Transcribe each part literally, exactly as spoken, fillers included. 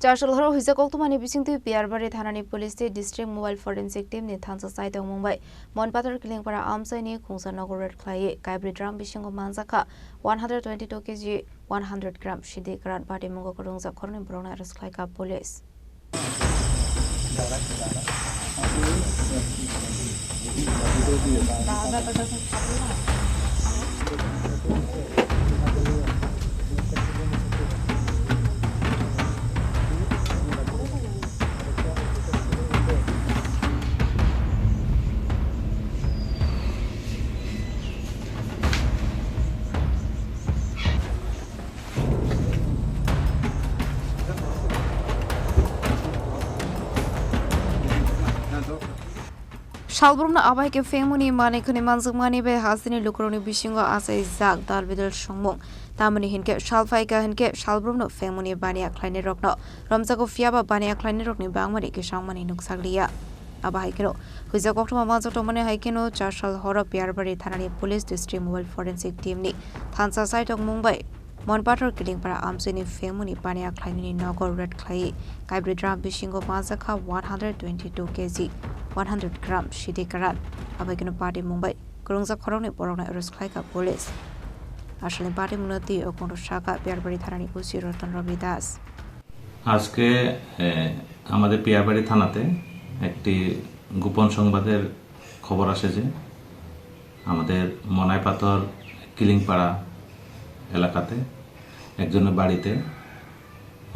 Chasal horo huijak koktwmani bisingtwi Piyarbari thanani police tei district mobile forensic team ni thansa sai tongmung bai Monpathar Kilingpara amchaini khungsa nogo raid khlaiwi kaibri drum bisingo manjakha one hundred twenty-two K G one hundred gram sidi karan patimungo kwrwngjak khoroknwi borokno arrest khlaikha police. Salbrumno abai khe phengmani manwi khwnwi manjakmani bai hasteni lukurokni bisingo achaijak dal bidal songmung. Tamoni hinkhe sal phaikha hinkhe salbrumno phengmani baniya khlainairokno romjago, phiyaba baniya khlainairokni bangmani kisangmani nukjakliya. Abo hai kheno huijak koktwma manjak tongmani hai kheno Chasal horo Piyarbari thanani police district mobile forensic team ni thansa sai tongmung bai Monpathar Kilingpara amchaini phengmani baniya khlainani nogo raid khlaiwi kaibri drum bisingo manjakha one hundred twenty-two K G one hundred gram sidi karan. Abai kheno patimung bai kwrwngjak khoroknwi borokno arrest khlaikha police. Asalni patimungno twi o kono sakha Piyarbari thanani O C Ratan Ravi Das. আজকে, এ, আমাদের পিয়ারবাড়ি থানাতে একটি গোপন সংবাদের খবর আসে যে আমাদের মনাইপাথর কিলিংপাড়া এলাকাতে একজনের বাড়িতে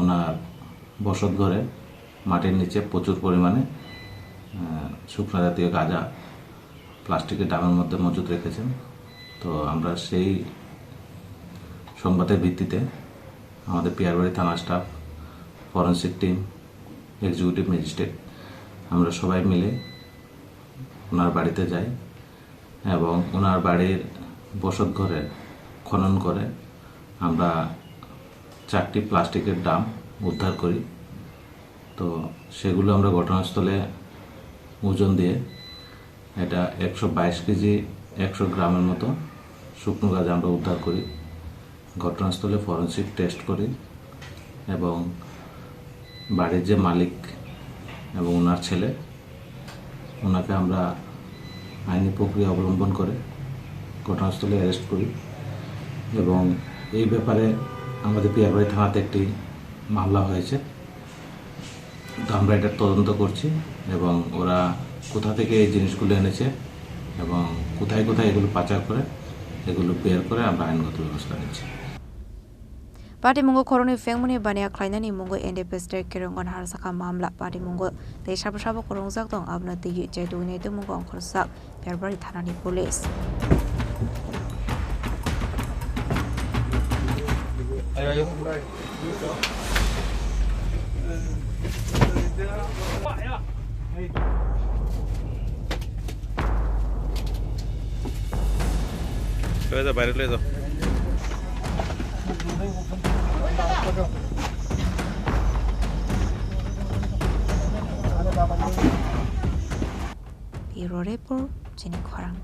ওনার বসত ঘরে মাটির নিচে প্রচুর পরিমাণে, আহ, শুকনো জাতীয় গাঁজা প্লাস্টিকের ড্রামের মধ্যে মজুত রেখেছেন। তো আমরা সেই সংবাদের ভিত্তিতে আমাদের পিয়ারবাড়ি থানা staff, forensic team, executive magistrate, আমরা সবাই মিলে ওনার বাড়িতে যাই এবং ওনার বাড়ির বসত ঘরে খনন করে আমরা চারটি প্লাস্টিকের ড্রাম উদ্ধার করি। তো সেগুলো আমরা ঘটনাস্থলে ওজন দিয়ে এটা একশো বাইশ কেজি একশো গ্রামের মতো শুকনো গাঁজা আমরা উদ্ধার করি। ঘটনাস্থলে ফরেন্সিক টেস্ট করি এবং বাড়ির যে মালিক এবং ওনার ছেলে, ওনাকে আমরা আইনি প্রক্রিয়া অবলম্বন করে ঘটনাস্থলে অ্যারেস্ট করি এবং এই ব্যাপারে আমাদের পিয়ারবাড়ি থানাতে একটি মামলা হয়েছে। তো আমরা এটা তদন্ত করছি এবং ওরা কোথা থেকে এই জিনিসগুলো এনেছে এবং কোথায় কোথায় এগুলো পাচার করে, এগুলো বের করে আমরা আইনগত ব্যবস্থা নিচ্ছি। Patimungo khoroknwi phengmani baniya khlainani mungo N D P S tei Kirangan harsakha mamla. Patimungo tei sabo sabo kwrwngjak tong, abono twiwi je tubunai tongmungo ongkhorjak Piyarbari thanani police. লয়ে যাও, বাইরে লয়ে যাও। Bureau Report, Chini Khorang.